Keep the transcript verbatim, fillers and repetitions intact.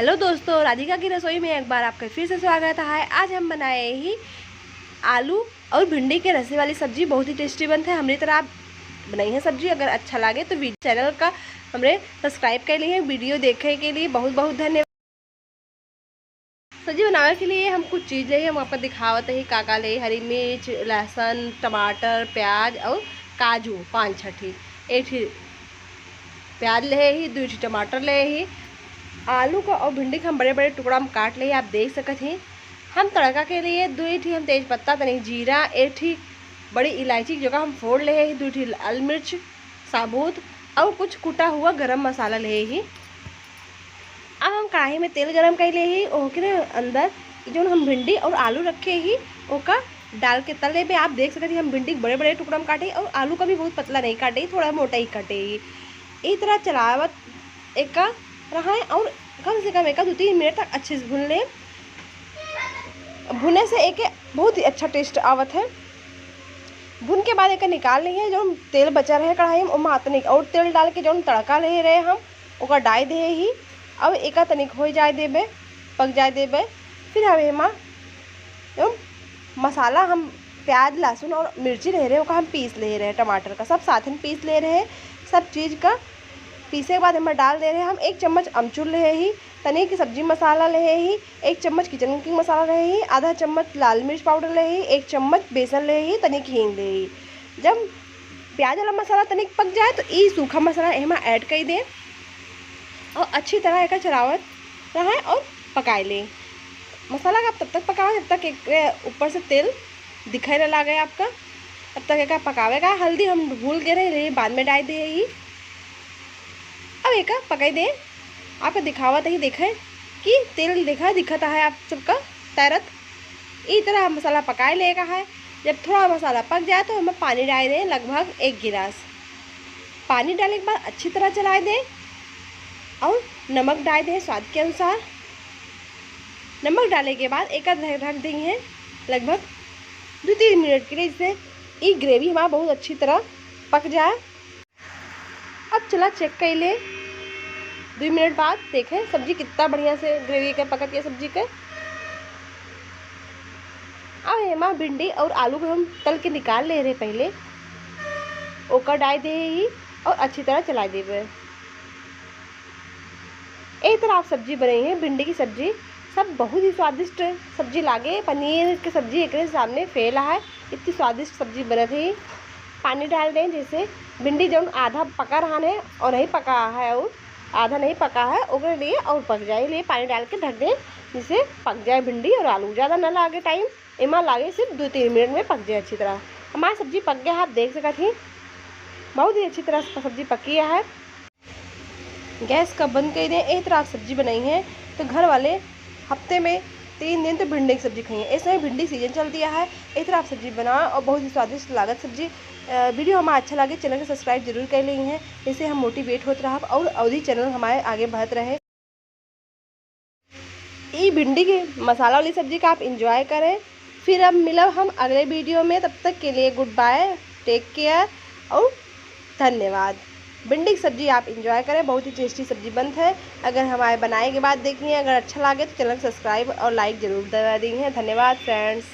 हेलो दोस्तों, राधिका की रसोई में एक बार आपका फिर से स्वागत है। आज हम बनाए ही आलू और भिंडी के रसे वाली सब्जी। बहुत ही टेस्टी बनता है। हमरी तरह आप बनाई है सब्जी, अगर अच्छा लागे तो वीडियो, चैनल का हमरे सब्सक्राइब कर लिए। वीडियो देखे के लिए बहुत बहुत धन्यवाद। सब्जी बनावे के लिए हम कुछ चीज़ ले, हम आपका दिखावत ही का का ले। हरी मिर्च, लहसुन, टमाटर, प्याज और काजू पाँच छठी। एक ठी प्याज ले ही, दो ठी टमाटर ले ही। आलू का और भिंडी का हम बड़े बड़े टुकड़ा में काट ले ही, आप देख सकत ही। हम तड़का के लिए दो ठी हम तेज पत्ता, तनी जीरा, एक ठी बड़ी इलायची की जगह हम फोड़ ले ही, दो ठी लाल मिर्च साबुत और कुछ कुटा हुआ गरम मसाला ले ही। अब हम कढ़ाई में तेल गरम कर ले ही, ओकरे अंदर जौन हम भिंडी और आलू रखे ही, ओका डाल के तल लेबे। आप देख सकत ही हम भिंडी के बड़े बड़े टुकड़ा में काटे और आलू का भी बहुत पतला नहीं काटे, थोड़ा मोटा ही काटे ही। ई तरह चलावत एका रहे और कम से कम एका दो तीन मिनट तक अच्छे से भून ले। भुने से एके बहुत ही अच्छा टेस्ट आवत है। भुन के बाद एके निकाल ली है, जो तेल बचा रहे कढ़ाई में, ओमा तनिक और तेल डाल के जौन तड़का ले रहे हम, ओका डाल दे ही। अब एका तनिक हो जाए देबे, पक जाए देबे। फिर हम एमा जौन मसाला हम प्याज, लहसुन और मिर्ची ले रहे, ओका हम पीस ले रहे, टमाटर का सब साथ में पीस ले रहे। सब चीज़ का पीसे के बाद एमा डाल दे रहे हम एक चम्मच अमचूर ले ही, तनिक सब्जी मसाला ले ही, एक चम्मच किचन किंग मसाला ले ही, आधा चम्मच लाल मिर्च पाउडर ले ही, एक चम्मच बेसन ले ही, तनिक हींग ले ही। जब प्याज वाला मसाला तनिक पक जाए तो ई सूखा मसाला एमा ऐड कर दें और अच्छी तरह एका चलावत रहे और पकाए ले। मसाला का तब तक पकाओ जब तक एक ऊपर से तेल दिखाई ना लागे आपका। तब तक एका पकावे का। हल्दी हम भूल गए रहे, ले बाद में डाल दे ही। अब एका पकाई दे, आपका दिखावत ही देखे कि तेल देखा दिखत है आप सबका तैरत। ई तरह मसाला पकाए ले का है। जब थोड़ा मसाला पक जाए तो हमें पानी डाल दें, लगभग एक गिलास पानी डाले के बाद अच्छी तरह चलाए दें और नमक डाल दें स्वाद के अनुसार। नमक डाले के बाद एक ढक ढक देंगे लगभग दो तीन मिनट के लिए, जिससे ई ग्रेवी हमारा बहुत अच्छी तरह पक जाए। अब चला चेक कर ले, दो मिनट बाद देखें सब्जी कितना बढ़िया से ग्रेवी के पकत है सब्जी के। अब एमा भिंडी और आलू को हम तल के निकाल ले रहे पहले, ओकर डाल दे ही और अच्छी तरह चला देबे। ए तरह आप सब्जी बनाई है, भिंडी की सब्जी, सब बहुत ही स्वादिष्ट सब्जी लागे। पनीर की सब्जी एकरे सामने फेल है, इतनी स्वादिष्ट सब्जी बनत है। पानी डाल दें, जैसे भिंडी जौन आधा पका रहन है और नहीं पका है और आधा नहीं पका है, ओकरे लिए और पक जाए, लिए पानी डाल के ढक दें, जिससे पक जाए भिंडी और आलू। ज़्यादा ना लागे टाइम, एमा लागे सिर्फ दो तीन मिनट में पक जाए अच्छी तरह। हमारी सब्जी पक गया है, आप देख सकत ही बहुत ही अच्छी तरह से सब्जी पकी है। गैस का बंद कर दें। एह तरह आप सब्जी बनाई है तो घर वाले हफ्ते में तीन दिन तो भिंडी की सब्जी खाई है। ऐसे में भिंडी सीजन चलती है, एह तरह आप सब्जी बनाओ और बहुत ही स्वादिष्ट लागत सब्जी। अ, वीडियो हमारा अच्छा लगे, चैनल को सब्सक्राइब जरूर कर ली है, इससे हम मोटिवेट होत रहब और अवधी चैनल हमारे आगे बढ़त रहे। ई भिंडी के मसाला वाली सब्जी का आप एंजॉय करें। फिर अब मिलब हम अगले वीडियो में, तब तक के लिए गुड बाय, टेक केयर और धन्यवाद। भिंडी की सब्जी आप एंजॉय करें, बहुत ही टेस्टी सब्जी बनत है। अगर हमारे बनाए के बाद देखिए, अगर अच्छा लगे तो चैनल सब्सक्राइब और लाइक जरूर दबा दी है। धन्यवाद फ्रेंड्स।